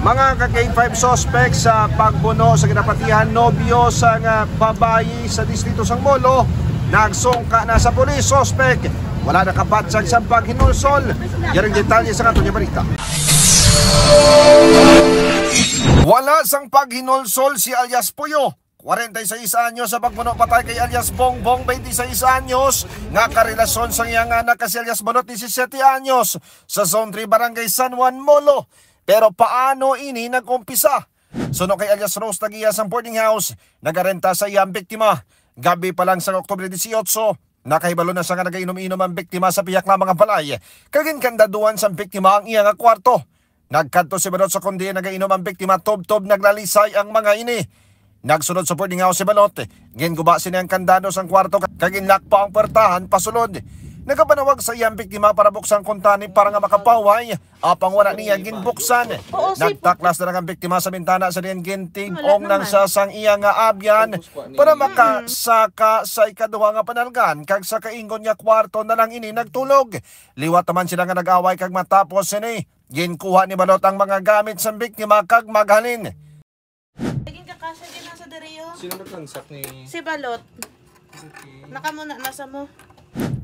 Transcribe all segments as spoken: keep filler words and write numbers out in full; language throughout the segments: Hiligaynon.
Mga ka-K five, suspect sa pagbuno sa ginapatihan nobyo sang babayi sa distrito sang Molo, nagsungka na sa pulis. Suspect, wala nakabatyag sang paghinulsol. Yari ang detalye sa aton nga balita. Wala sang paghinulsol si alias Puyo, kwarenta y seis anyos, sa pagbuno patay kay alias Bongbong, twenty-six anyos, nga karelasyon sang iyang anak nga si alias Balot, disisiete anyos, sa Zone three, Barangay San Juan, Molo. Pero paano ini nag-umpisa? Suno kay alias Rose, tag-iya sang boarding house, nagarenta sa iya ang biktima. Gabi pa lang sa Oktubre dieciocho, nakahibalo na siya nga nagainom-inom ang biktima sa pihak lamang nga balay, kag ginkandaduhan sang biktima ang iya nga kwarto. Nagkadto si Balot sa kon diin nagainom ang biktima, tubtob naglalisay ang mga ini. Nagsulod sa boarding house si Balot, ginguba sini ang kandado sang kwarto kag ginlock pa ang puwertahan pasulod. Nagapanawag sa iya ang biktima para buksan kuntani para nga makapahuway, apang wala niya ginbuksan. Nagtaklas na lang ang biktima sa bintana sa diin gintig-ong nang sa sang iya nga abyan para makasaka sa ikaduha nga panalgan, kag sa kaingon nga kwarto na lang ini nagtulog. Liwat naman sila nga nag-away, kag matapos sini, ginkuha ni Balot ang mga gamit sang biktima kag maghalin. Naging kakasya din nasa diri, oh. Sino nagtangsak ni Si Balot. Naka muna, nasa mo.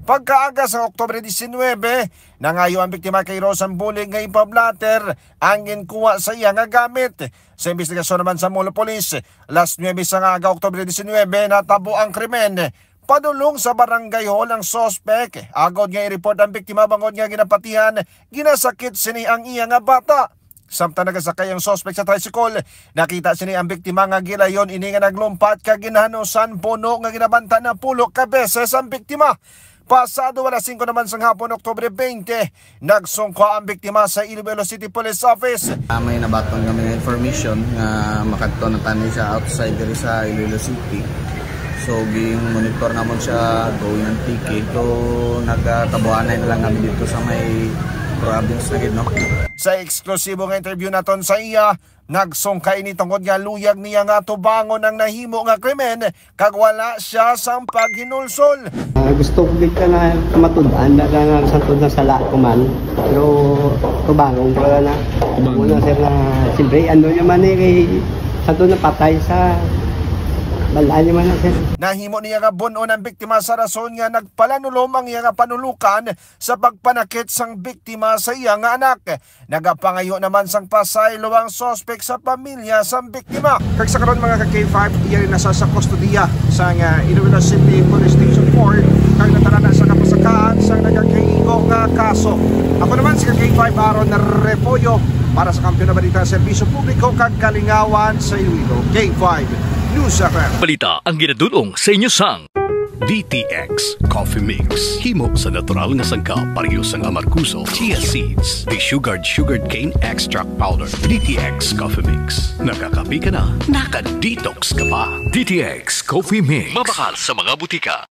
Pagkaaga sa Oktubre diecinuebe, nangayo ang biktima kay Rose ang bulig nga ipablatter ang ginkuha sa iya nga gamit. Sa investigasyon naman sa Molo Police, alas nuebe sa nga aga, Oktubre diecinuebe, natabo ang krimen. Padulong sa barangay hall ang suspek, agod nga i-report ang biktima bangod nga ginapatihan, ginasakit sini ang iya nga bata. Samtang nagasakay ang suspek sa tricycle, nakita sini ang biktima nga gilayon ini nga naglumpat kag ginhanusan buno nga ginabanta na pulo ka beses ang biktima. Pasado alas singko naman sang hapon, Oktubre twenty, nagsungko ang biktima sa Iloilo City Police Office. Ah, may nabaton kami nga information nga makadto na tani sa outside diri sa Iloilo City. So, ging-monitor namon siya going Antique. So, nagatabuanay na lang kami dito sa may province na gid, no? Sa eksklusibo nga interview naton sa iya, nagsungka ini tungod nga luyag niya nga tubangon ang nahimo nga krimen kag wala siya sang paghinulsol. Ah, gusto ko gid ka na matud-an na, na, na sa tud na sala ko man. Pero tubangon ko na. Tubangon. Una, sir, na siyempre, ano naman eh, kay sa tud na patay sa balaan naman na, sir. Nahimo niya nga bun-on ang biktima sa rason nga nagpalanulom ang iya nga panulukan sa pagpanakit sang biktima sa iya nga anak. Nagapangayo naman sang pasaylo ang suspek sa pamilya sang biktima. Kag sa karon, mga ka-K five, iya rin nasa sa kustodiya sang, ah, Iloilo City Police Station four, kag natara na sa kapasakaan sang nagakaigo nga kaso. Ako naman si ka-K five Aaron Repollo para sa Kampiyon na Balita, Serbisyo Publiko kag Kalingawan sa Iloilo. K five News F M. Balita ang ginadul-ong sa inyo sang D T X Coffee Mix. Himo sa natural nga sangkap, pareho sang amargoso, chia seeds, desugared sugarcane extract powder. D T X Coffee Mix. Nakakape ka na, naka-detox ka pa. D T X Coffee Mix. Mabakal sa mga butika.